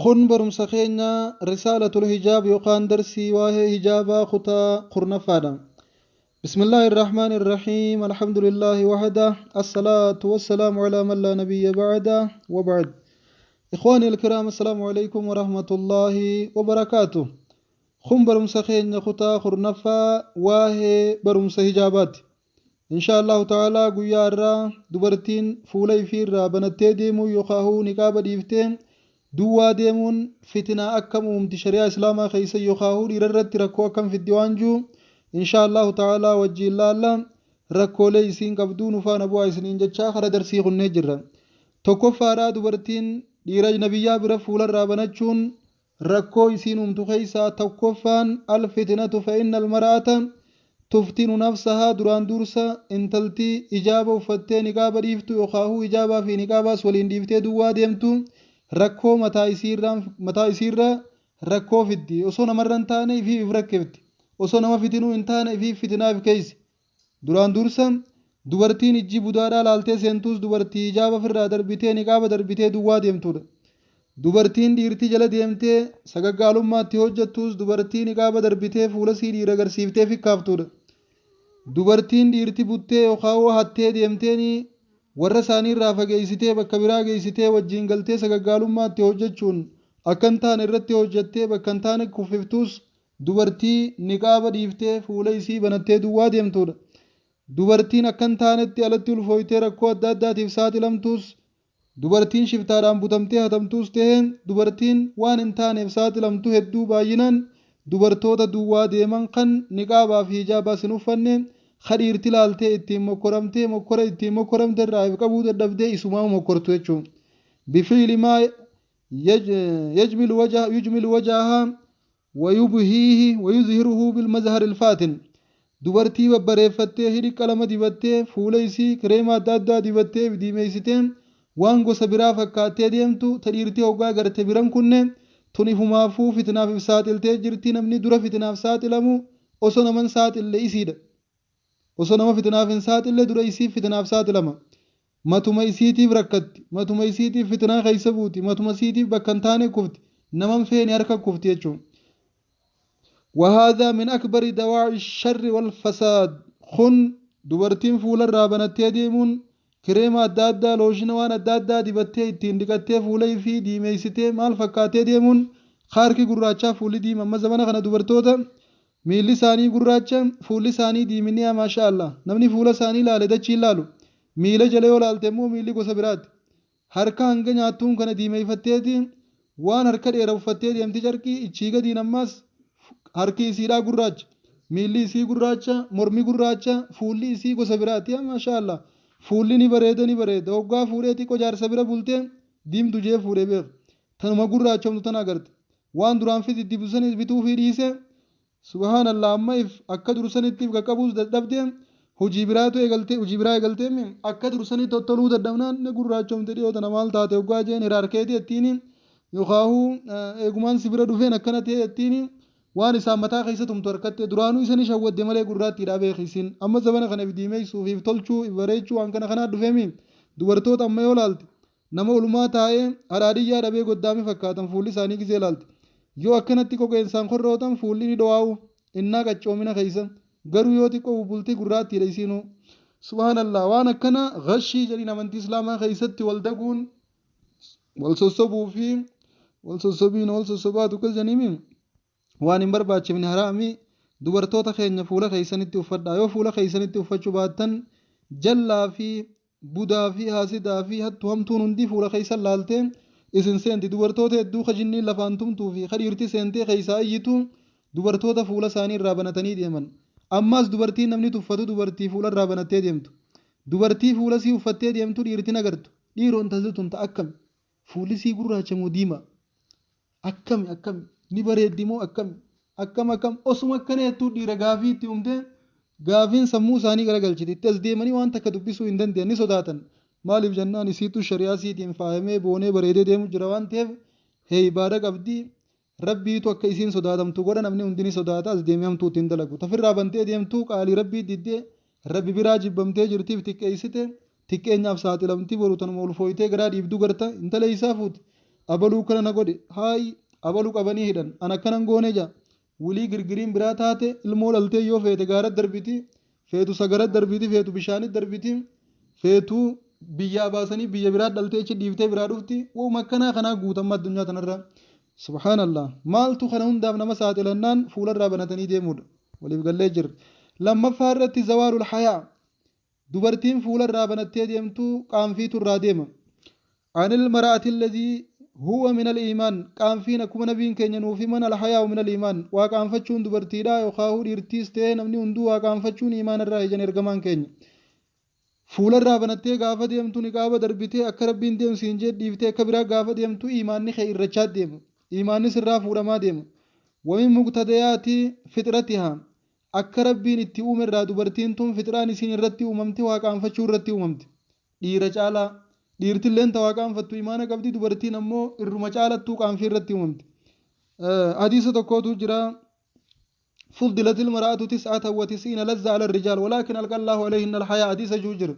Kun barumsa keenya Risaalatul Hijaab yookaan darsii waa'ee hijaabaa kutaa 10ffaadha. Bismillaahi Irrahmaani Irrahiim Alhamdulillaahi wahda Assalaatu wassalaamu alaa man laa nabiyya ba'da wa ba'd. Ikhwaani al-kiraam assalaamu alaikum wa rahmatullaahi wa barakaatuh. Kun barumsa keenya kutaa 10ffaa waa'ee barumsa hijaabaati. Inshaa Allaahu ta'aalaa guyyaa har'aa dubartiin fuula ifii irraa banattee deemuu yookaahuu niqaaba dhiiftee duwwaa deemuun fitinaa akkam uumti shari'aa islaamaa keessa yookaahuu dhiira irratti rakkoo akkam fiddi waan ji'u inshaa Allaahu ta'aalaa wajjiin laalla rakkoolee isiin qabduu nu faana bu'aa isiniin jechaa kara darsii kunnee jirra. Tokkoffaadhaa dubartiin dhiira ajnabiyyaa bira fuula irraa banachuun Rakkoo isiin uumtu keessaa tokkoffaan al-fitnatu fa inna al-mar'ata tuftinu nafsahaa duraan dursa intalti hijaaba uffattee niqaaba dhiiftu yookaahuu hijaabaa fi niqaabaas waliin dhiiftee duwwaa deemtu rakkoo mataa isiirraan mataa isiirra rakkoo fiddi osoo namarra hin taane ifiif if rakkifti osoo nama fitinuu hin taane ifiif fitinaa if keeysi Duraan dursa, dubartiin ijji budaadhaa laaltee seentuus dubartii hijaaba firraa darbitee niqaaba darbitee duwwaa deemtuudha. Dubartiin dhiirti jala deemtee sagaggaalummaa itti hojjattuus dubartii niqaaba darbitee fuula sii dhiira garsiiftee fikkaaftuudha. Dubartiin dhiirti buttee yookaan hattee deemteenii warra isaanii irraa fageessitee bakka biraa geessitee wajjiin galtee sagaggaalummaa itti hojjachuun akka hin taane irratti hojjattee bakka hin taane kuffiftuus Dubartii niqaaba dhiiftee fuula isii banattee duwwaa deemtuudha. Dubartiin akka hin taanetti alatti ulfooytee rakkoo adda addaatiif saaxilamtuus, dubartiin shiftaadhaan butamtee hatamtuus tahee dubartiin waan hin taaneef saaxilamtu hedduu baay'inaan dubartoota duwwaa deeman kan niqaabaa fi hijaabaas hin uffanne ka dhiirti laaltee ittiin mokkoramtee mokkora ittiin mokkoramte irraa if qabuu dadhabdee isumaa mokkortu jechuun bifiili maa yujmilu wajaha wayubhiihi wayuzhiruhu bilmazhari lfaatin dubartii babbareeffattee hidhi qalama dibattee fuula isii kireema adda addaa dibattee if diimeessitee waan gosa biraa fakkaattee deemtu ta dhiirti hoggaa garte biran kunne tun ifumaafuu fitnaaf if saaxiltee jirti namni dura fitnaaf saaxilamu oso naman saaxille isiidha Osoo nama fitnaaf hin saaxille dura isiif fitnaaf saaxilama. Matuma isiitiif rakkatti, matuma isiitiif fitnaa keessa buuti, matuma isiitiif bakka hin taane kufti, nama hin feene harka kufti jechuudha. Wahaadhaa min akbari dawaa'i sharri wal fasaad. Kun dubartiin fuula irraa banattee deemuun kireema adda addaa, looshina waan adda addaa dibattee ittiin dhiqattee fuula ifii diimeessitee maal fakkaattee deemuun kaarki gurraachaa fuulli diima amma zamana kana dubartoota Miilli isaanii gurraacha, fuulli isaanii diiminniyaa maashaa Allah. Namni fuula isaanii laale dachii hin laalu. Miila jala yoo laalte immoo miilli gosa biraati. Harka hanga nyaattuun kana diimeeyfatteeti waan harka dheera uffattee deemti carqii ichii gadiin ammaas harki isiidhaa gurraacha. Miilli isii gurraacha, mormi gurraacha, fuulli isii gosa biraati yaa maashaa Allah. Fuulli ni bareeda ni bareeda. Hoggaa fuudhee xiqqo jaarsa bira bultee diimtu jee fuudhee beeka. Tanuma gurraachomtu tana agarte. Waan duraan fidi dibdu sanis bituufii dhiise. Subhaanallah amma if akka dur sanitti if qaqqabuus dadhabde. Hujii biraatu eegalte hujii biraa eegalteemi. Akka dur sanii tottoluu dadhabnaan ni gurraachomte dhiyoo tana maal taate hoggaa jeen hiraarkeeti jettiini. Yookaahuu eegumaan si bira dhufeen akkana ta'e jettiini. Waan isaan mataa keessa tumtu harkatte. Duraanuu isa ni shawwadde malee gurraattiidhaa beeki isiin. Amma zabana kana if diimeysuu fi if tolchuu if bareechuu waan kana kanaa dhufeemi. Dubartoota amma yoo laalte Nama olumaa taa'ee hadhaadhiyyaa dhabee goddaame fakkaatan fuulli isaanii gizee laalte. Yoo akkanatti qoqeensaan korrootan fuulli ni dho'aawu innaa qaccoomina keeysa. Garuu yoo xiqqoo bubbulte gurraattiidha isiinuu. Subhaanallah waan akkana ghashii jedhiin amantii islaamaa keeysatti wal daguun wal sossobuu fi wal sossobiin wal sossobaatu akkas jedhaniimi. Waan hin barbaachifne haraami dubartoota keenya fuula keeysanitti uffadhaa yoo fuula keeysanitti uffachuu baattan jallaa fi Budaa fi haasidaa fi hattu hamtuun hundi fuula keessan laaltee isin seenti. Dubartoota hedduu ka jinniin lafaan tumtuu fi ka dhiirti seentee keessaa iyyitu dubartoota fuula isaanii irraa banatanii deeman. Ammaas dubartiin namni tuffatu dubartii fuula irraa banattee deemtu. Dubartii fuula isii uffattee deemtu dhiirti hin agartu. Dhiiroo intalli tun ta akkami? Fuulli isii gurraacha moo diimaa? Akkami akkami? Ni bareeddi moo akkami? Akkam akkam? Osuma akkana jettuu dhiira gaafii itti uumtee gaafiin sammuu isaanii garagalchiti. Itti as deemanii waan takka dubbisuu hin danda'an ni sodaatan. Maaliif jennaan isiitu shari'aa isiitiin faayamee boonee bareedee deemu jira waan ta'eef heeybaadha qabdi. Rabbiitu akka isiin sodaatamtu godha namni hundi ni sodaata as deemee hamtuu ittiin dalagu. Tafirraa bantee deemtuu qaalii rabbii diddee rabbi biraa jibbamtee jirtiif xiqqeessite Xiqqeenyaaf saaxilamti boru tanuma ulfooytee garaa dhiibdu garta intala eeysaa fuute? Abaluu kana na godhe, haayi abaluu qabanii hidhan, an akkanan goone ja. Wilii girgiriin biraa taate ilmoo dhaltee yoo feete gaara darbiti, feetu sagara darbiti, feetu bishaanit darbiti, feetu biyyaa baasanii biyya biraa dhaltee achi dhiiftee biraa dhufti. Wauma akkanaa kanaa guutamma addunyaa tanarra. Subhaanallah, maaltu kana hundaaf nama saaxilannaan fuularraa banatanii deemuudha. Waliif gallee jirra. Lammaffaa irratti zawaalul hayaa, dubartiin fuularraa banattee deemtu qaanfiitu irraa deema. Anil mara'ati alladhii huwa min al-iimaan, qaanfiin akkuma nabiin keenya nuuf himan al-hayaa'u min al-iimaan, waa qaanfachuun dubartiidha yookaahuu dhiirtiis ta'ee namni hunduu waa qaanfachuun iimaana irraa hijan ergamaan keenya. Fuularraa banattee gaafa deemtu niqaaba darbitee akka rabbiin deemsi hin jee dhiiftee akka biraa gaafa deemtu iimaanni kee irrachaa deema. Iimaanni sirraa fuudhamaa deema. Wamin muqtadayaati fixratihaa, akka rabbiin itti uume irraa dubartiin tun fixraan isiin irratti uumamte waa qaanfachuu irratti uumamte. Dhiira caalaa. Dhiirtilleen ta waa qaanfattu imaana qabdi, dubartiin ammoo irruma caalattuu qaanfii irratti uumamte. Hadiisa tokkootu jira. فضلت المرأة 99 لذة على الرجال ولكن ألقى الله عليهن الحياء، hadiisa juu jira.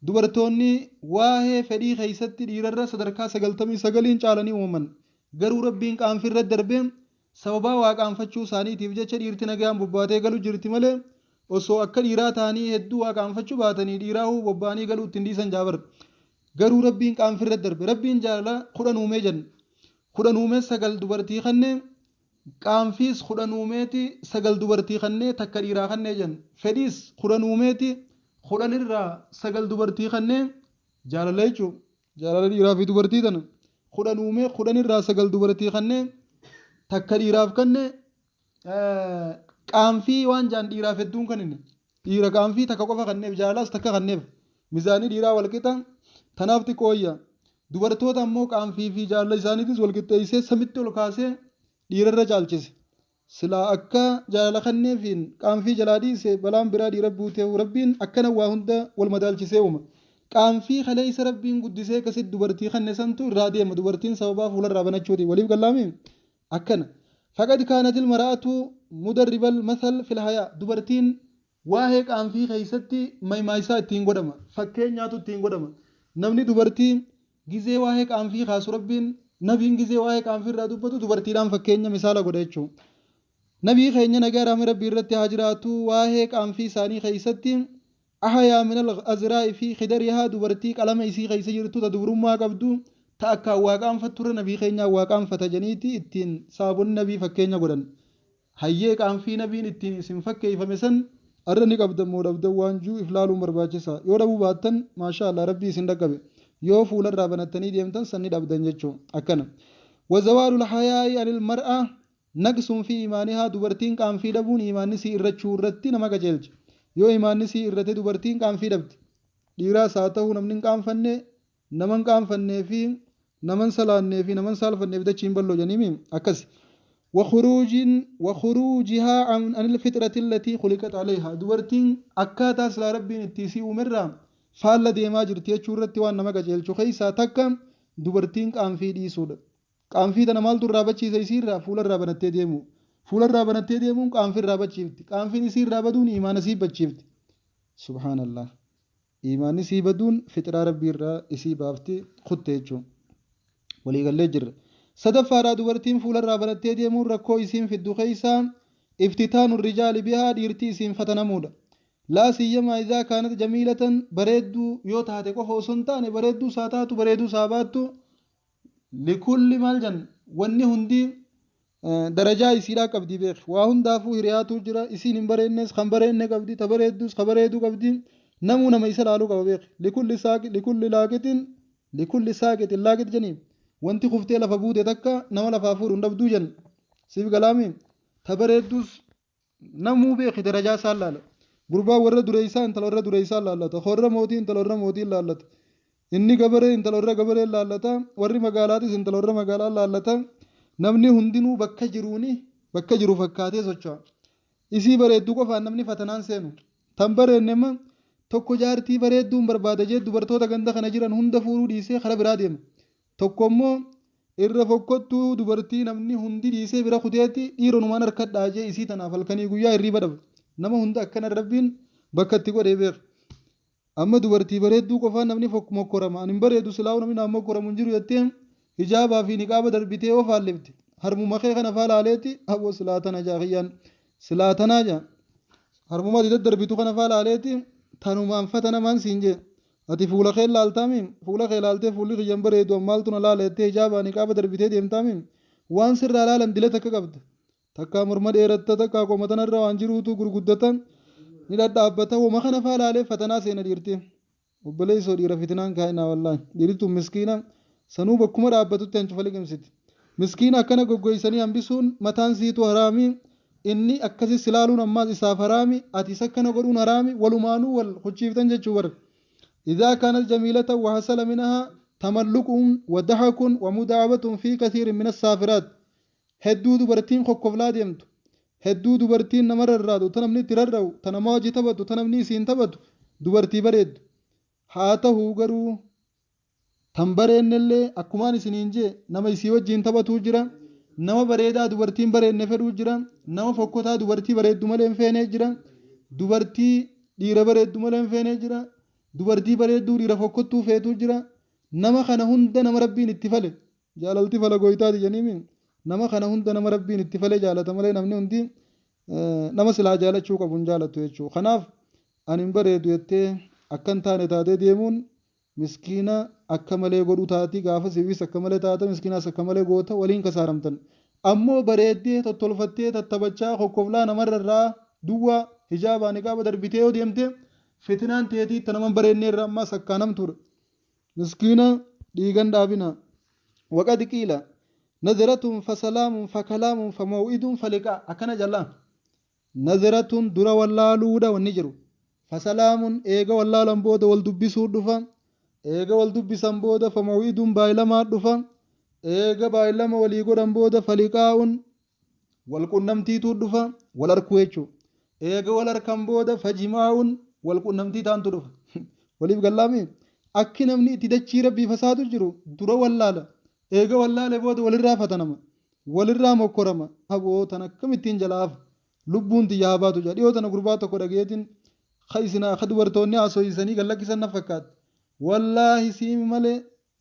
Dubartoonni waa'ee fedhii keessatti dhiirarra sadarkaa 99n caalanii uumaman. Garuu rabbiin qaanfii irratti darbee sababaa waa qaanfachuu isaaniitiif jecha dhiirti nagaan bobbaatee galu jirti malee osoo akka dhiiraa ta'anii hedduu waa qaanfachuu baatanii dhiiraahuu bobba'anii galuu ittiin dhiisan jaabar. Garuu rabbiin qaanfii irratti darbe. Rabbiin jaalala 10 uumee jenna. 10 uumee 9 dubartii kanneen, qaanfiis 10 uumeeti 9 dubartii kannee, takka dhiiraa kannee jenna. Fedhiis 10 uumeeti 10 irraa 9 dubartii kannee, jaalala jechuun jaalala dhiiraa fi dubartii tana 10 uumee 10 irraa 9 dubartii kannee, takka dhiiraaf kannee. Qaanfii waan jaan dhiiraaf hedduun kan inni dhiira qaanfii takka qofa kanneef, jaalalaas takka kanneef, mizaanii dhiiraa wal qixa, tanaaf xiqqooyya. Dubartoota ammoo qaanfii fi jaalala isaaniitis wal qixxeessee samitti ol kaasee dhiirarra caalchise. Silaa akka jaalala kanneefiin qaanfii jalaa dhiise balaan biraa dhiira buutee. Rabbiin akkana waa hunda wal madaalchisee uuma. Qaanfii kaleessa rabbiin guddisee akkasitti dubartii kanne santu irraa deema dubartiin sababaa fuularraa banachuuti. Waliif gallaami akkana. فقد كانت المرأة مضرب المثل في الحياء، dubartiin waa'ee qaanfii keessatti maymaayisaa ittiin godhama, fakkeenyaatu ittiin godhama. Namni dubartii gizee waa'ee qaanfii kaasu, rabbiin nabiin gizee waa'ee qaanfii irraa dubbatu dubartiidhaan fakkeenya misaala godha jechuudha. Nabii keenya nagaa rahmii rabbii irratti haa jiraatu waa'ee qaanfii isaanii keessatti أحيا من العذراء في خدرها، dubartii qalama isii keessa jirtu ta dubrummaa qabdu ta akka waa qaanfatturra nabii keenya waa qaanfata janiiti ittiin saabonni nabii fakkeenya godhan. Hayyee, qaanfii nabiin ittiin isin fakkeeffame san arra ni qabdan moo dhabdan waan juu if laaluun barbaachisa. Yoo dhabuu baattan, maashaa Allah, rabbii isin dhaqqabe. Yoo fuularraa banattanii deemtan san ni dhabdan jechuu akkana. وزوال الحياء عن المرأة نقص في إيمانها، dubartiin qaanfii dhabuun imaanni sii irrachuu irratti nama qajeelcha. Yoo imaanni sii irrate dubartiin qaanfii dhabdi. Dhiiraas haa ta'u namni hin qaanfanne nama hin qaanfannee fi nama hin salaannee fi nama hin saalfanneef dachiin bal'oo janiimi akkas. وخروج وخروجها عن الفطرة التي خلقت عليها، dubartiin akkaataa silaa rabbiin itti isii uumerraa faalla deemaa jirti jechuu irratti waan nama qajeelchu keessaa takka dubartiin qaanfii dhiisuudha. Qaanfii tana maaltu irraa bachiisa isiirraa? Fuularraa banattee deemu. Fuularraa banattee deemuun qaanfii irraa bachiifti. Qaanfiin isii irraa baduun imaana sii bachiifti. Subhaanallah. Imaanni sii baduun fixraa rabbii irraa isii baafti kutte jechuun. Waliigallee jirra. Sadaffaadhaa dubartiin fuularraa banattee deemuun rakkoo isiin fiddu keessaa افتتان الرجال بها، dhiirtii isiin fatanamuudha. لا سيما إذا كانت جميلة، bareedduu yoo taate qofa osoo hin taane, bareedduu isaa taatu bareedduu isaa baattu, لكل maal jan wanni hundi darajaa isiidhaa qabdi beek. Waa hundaafuu hiriyaatu jira. Isiin hin bareennes kan bareenne qabdi, ta bareeddus ka bareeduu qabdi. Namuu nama isa laaluu qaba beek. لكل ساق لكل لاقط لكل ساقط لاقط janii, wanti kuftee lafa buute takka nama lafaa fuudhu hin dhabduu jan. Siif galaami, ta bareeddus namuu beeki darajaa isaan laala. Gurbaa warra dureessaa intala warra dureessaa laallata, warra mootii intala warra mootii laallata, inni gabaree intala warra gabaree laallata, warri magaalaatis intala warra magaalaa laallata. Namni hundinuu bakka jiruuni bakka jiru fakkaatee socho'a. Isii bareedduu qofaan namni fatanaan seenu. Tan bareenne tokko jaartii bareedduun barbaada jee dubartoota ganda kana jiran hunda fuudhuu dhiisee kara biraa deema. Tokko immoo irra fokkottuu dubartii namni hundi dhiisee bira kuteetti dhiironumaan harkadhaa jee isii tanaaf halkanii guyyaa hirriiba dhaba. Nama hunda akkana rabbiin bakka itti godhee beeka. Amma dubartii bareedduu qofaan namni mokkorama. Ani hin bareedu, silaa'uu namni naan mokkoramu hin jiru jettee Hijaabaa fi niqaaba darbitee yoo faallifte harmuma kee kana faa laaleeti aboo silaa tana jaa kiyyaan silaa tanaa jaa. Harmuma ati daddarbitu kana faa laaleeti tanumaan fatanamaan siin jee. Ati fuula kee laaltaami fuula kee laaltee fuulli kiyyan bareedu maaltu na laala jettee hijaabaa niqaaba darbitee deemtaami waan sirraa laalan dila takka qabda. Takkaa morma dheeratta takkaa qoma tanarra waan jiruutu gurguddata ni dhadhaabbata woma kana faa laalee fatanaa seena dhiirti. Obboleessoo dhiira fitinaan kaa'inaa wallaahi dhiirri tun miskiina sanuu bakkuma dhaabbatutti hancufa liqimsiti. Miskiina akkana goggoysanii hambisuun mataan siitu haraami inni akkasi silaaluun ammaas isaaf haraami atis akkana godhuun haraami walumaanuu wal huchiiftan jechuu bar. إذا كانت جميلة وحصل منها تملق وضحك ومداعبة في كثير من السافرات hedduu dubartiin kokkoflaa deemtu hedduu dubartiin nama rarraatu ta namni itti rarra'u ta nama hojii taphatu ta namni isiin taphatu dubartii bareeddu haa ta'uu garuu tan bareennellee akkumaan isiniin jee nama isii wajjiin taphatuu jira nama bareedaa dubartiin bareenne fedhuu jira nama fokkotaa dubartii bareeddu malee hin feenee jira dubartii dhiira bareeddu malee hin feenee jira dubartii bareedduu dhiira fokkottuu feetuu jira nama kana hunda nama rabbiin itti fale jaalalti fala gooytaati jeniimi nama kana hunda nama rabbiin itti fale jaalata malee namni hundi nama silaa jaalachuu qabu hin jaalatu jechuudha. Kanaaf ani hin bareedu jettee akka hin taane taatee deemuun miskiina akka malee godhu taati gaafa siifis akka malee taata miskiinaas akka malee goota waliin kasaaramtan. Ammoo bareeddee tottolfattee tattabachaa kokkoflaa namarra irraa duwwaa hijaabaa niqaaba darbitee yoo deemte fitinaan teetii itti nama hin bareennee irra ammaas akkaan hamtuudha. Miskiina dhiigan dhaabina. وقد قيل نظرة فسلام فكلام فموعد فلقاء akkana jalla نظرة dura wallaaluudha wanni jiru فسلام eega wallaalan booda wal dubbisuu dhufa eega wal dubbisan booda فموعد baay'ilamaa dhufa eega baay'ilama walii godhan booda فلقاء wal qunnamtiitu dhufa wal arkuu jechuu eega wal arkan booda فجماع wal qunnamtii taantu dhufa waliif gallaami akki namni itti dachii rabbii fasaadu jiru dura wallaala eega wallaale booda walirraa fatanama walirraa mokkorama aboo tan akkamittiin jalaa hafa lubbuun tiyya haa baatu jedha dhiyoo tana gurbaa tokko dhageetiin ka isinaa ka dubartoonni haasooysanii gad lakkisan na fakkaatti wallaahi siimi malee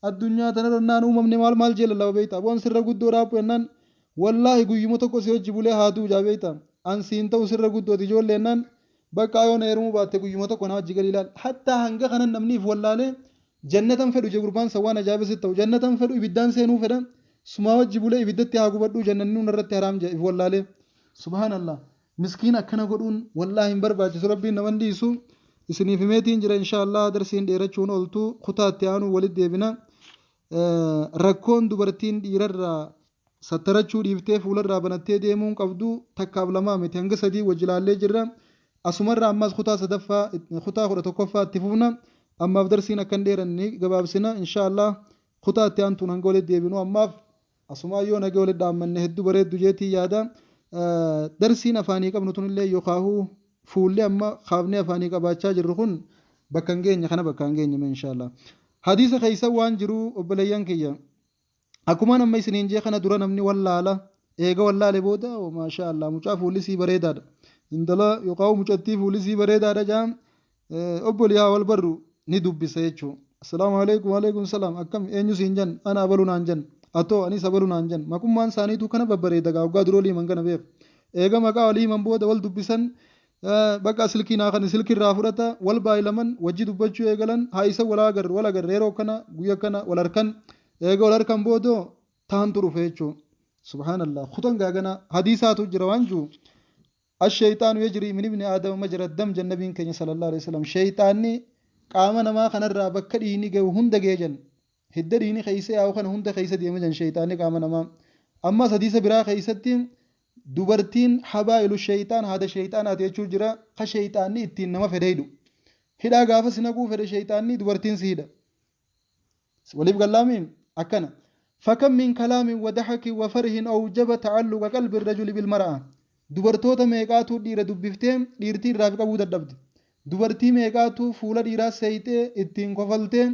addunyaa tanarra naan uumamne maal maal jee lallaba beeyta aboon sirra guddoo dhaabbu jennaan wallaahi guyyuma tokko si hojji bulee haa du'u jaa beeyta an siin ta'u sirra guddooti ijoollee jennaan bakka yoo na heerumuu baatte guyyuma tokko na wajji gadi ilaal hattaa hanga kanan namni if wallaalee jannatan fedhu je gurbaan san waan ajaa'iba sitti ta'u jannatan fedhu ibiddaan seenuu fedha sumaa wajji bulee ibiddatti haa gubadhuu jannannuu narratti haraam je if wallaalee subhaanallah miskiin akkana godhuun wallaahi hin barbaachisu rabbiin naman dhiisu isiniif himeetiin jira inshaallah darsiin dheerachuun ooltu kutaatti aanuu walitti deebina rakkoon dubartiin dhiirarraa sattarachuu dhiiftee fuularraa banattee deemuun qabdu takkaaf lamaa miti hanga sadii wajji laallee jirra asumarraa ammas kutaa sadaffaa kutaa 11ffaa itti fufna ammaaf darsiin akka hin dheeranne gabaabsina inshaallah kutaa itti aantuun hanga walitti deebinu ammaaf asumaa yoo nagee walitti dhaammanne hedduu bareeddu jeetii yaada darsiin afaanii qabnu tunillee yookaahuu fuulli amma kaafnee afaanii qabaachaa jirru kun bakka hin geenye kana bakka hin geenye inshaallah hadiisa keessa waan jiru obboleeyyan kiyya akkumaan amma isiniin jee kana dura namni wallaala eega wallaale booda maashaa Allah mucaa fuulli sii bareedaadha intala yookaan mucattii fuulli sii bareedaadha jaan obbolii haa wal barru ni dubbisa jechuu assalaamu alaikum waalaikum salaam akkam eenyu siin jan ana abalu naan jan atoo anis abalu naan jan maqummaan isaaniitu kana babbareeda gaa waggaa duroo liiman kana beeku eega maqaa walii himan booda wal dubbisan bakka silkii naa kan silkii irraa fudhata wal baay'ilaman wajji dubbachuu eegalan haa isa wal agarru wal agarre yeroo kana guyya kana wal harkan eega wal harkan boodoo taantu dhufe jechuun subhaanallah kutan gaagana hadiisaatu jira waan jiru الشيطان يجري من ابن آدم مجرى الدم jannabiin keenya صلى الله عليه وسلم shayxaanni qaama namaa kanarraa bakka dhiigni gahu hunda ga'e jan hidda dhiigni keessa yaa'u kana hunda keessa deema jan shayxaanni qaama namaa ammas hadiisa biraa keessatti dubartiin حبائل الشيطان haada shayxaanaati jechuu jira ka shayxaanni ittiin nama fedhe hidhu hidhaa gaafa si naquu fedhe shayxaanni dubartiin si hidha waliif gallaamiin akkana فكم من كلام وضحك وفرح أوجب تعلق قلب الرجل بالمرأة dubartoota meeqaatu dhiira dubbiftee dhiirtii irraa fi qabuu dadhabde dubartii meeqaatu fuula dhiiraa seeyxee ittiin kofaltee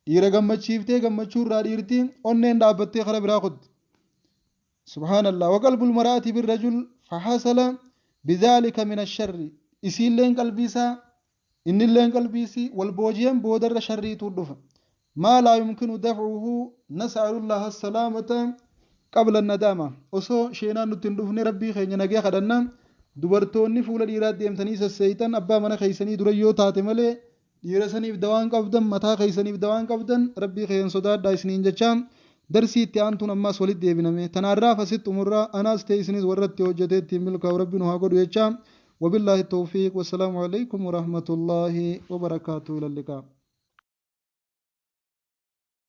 dhiira gammachiiftee gammachuu irraa dhiirtii onneen dhaabbattee kara biraa kutti سبحان الله وقلب المرأة بالرجل فحصل بذلك من الشر isiilleen qalbii isaa innilleen qalbii isii wal booji'an boodarra sharriitu dhufa. Maa laa yumkinu daf'uhu, nas'alullaha salaamata qabla nadaama. Osoo sheenaan nutti hin dhufne Rabbii keenya nagee kadhanna. Dubartoonni fuula dhiiraa deemtanii sasseeytan, abbaa mana keessanii dura yoo taate malee, dhiira saniif dawaan qabdan, mataa keessaniif dawaan qabdan, Rabbii keessan sodaadhaa isiniin jecha. Darsii itti aantuun ammaas walitti deebiname. Tanaarraaf asitti xumurraa. Anaas ta'e isinis warra itti hojjetee ittiin milkaa'u Rabbi nu haa godhu jecha. وبالله التوفيق، والسلام عليكم ورحمة الله وبركاته. إلى اللقاء.